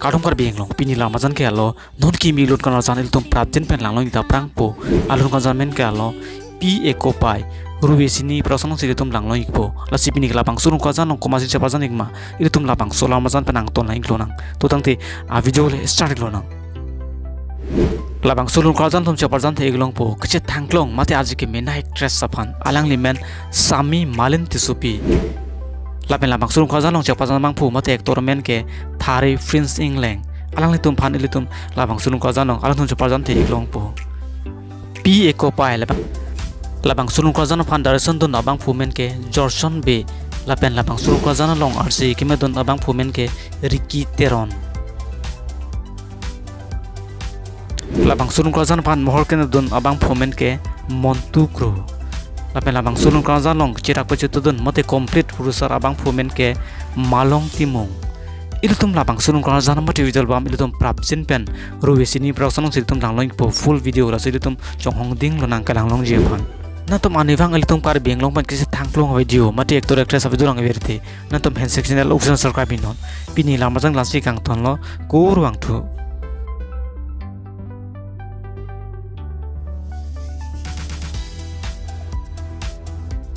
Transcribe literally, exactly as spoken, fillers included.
Kardom Karbi Anglong, pini lamarjan ke alo, non kimi lun karjan ilitum prapjin pen langlong ik ta prangpo. Alun karjan amen ke alo, Pi Eko Pai, ruve sini prasong si ilitum langlong ikpo. Lasi pini labangso lun karjan along komatsi cheparjan ik ma, ilitum labangso lamarjan pen nangton lang ik lonang. To tangte, a video le start ik lonang. Labangso lun karjan atum cheparjan the ik longpo, kachethangklong mate arje keme na actress aphan, alangli men Sami Malin Tissopi. Lapen labangso lun karjan along cheparjan abangphu mate actor amen ke Thari Prince Engleng. Alanglitum aphan ilitum labangso lun karjan along alangtum cheparjan the ik longpo. Pi Eko Pai labang, labangso lun karjan aphan direction dun abangphu amen ke Jorson Bey. Lapen labangso lun karjan along arje keme dun abangphu amen ke Ricky Teron. Labangso lun karjan aphan mohor kena dun abangphu amen ke Montu Kro. Lapen labangso lun karjan along chirak pachito dun mate complete producer abangphu amen ke Malong Timung. Ilitum labangso lun karjan mate visual bam ilitum prapjin pen ruve sini production along si ilitum langlong ikpo, full video lasi ilitum chonghong ding lonang kelang longji aphan. Nangtum arnivang ilitum Karbi Anglong pen kachethangklong video mate actor actress avideo lang aver te, nangtum handshake channel uksan subscribe non. Pini lamarjan lasi kangtonlo, kurvangthu.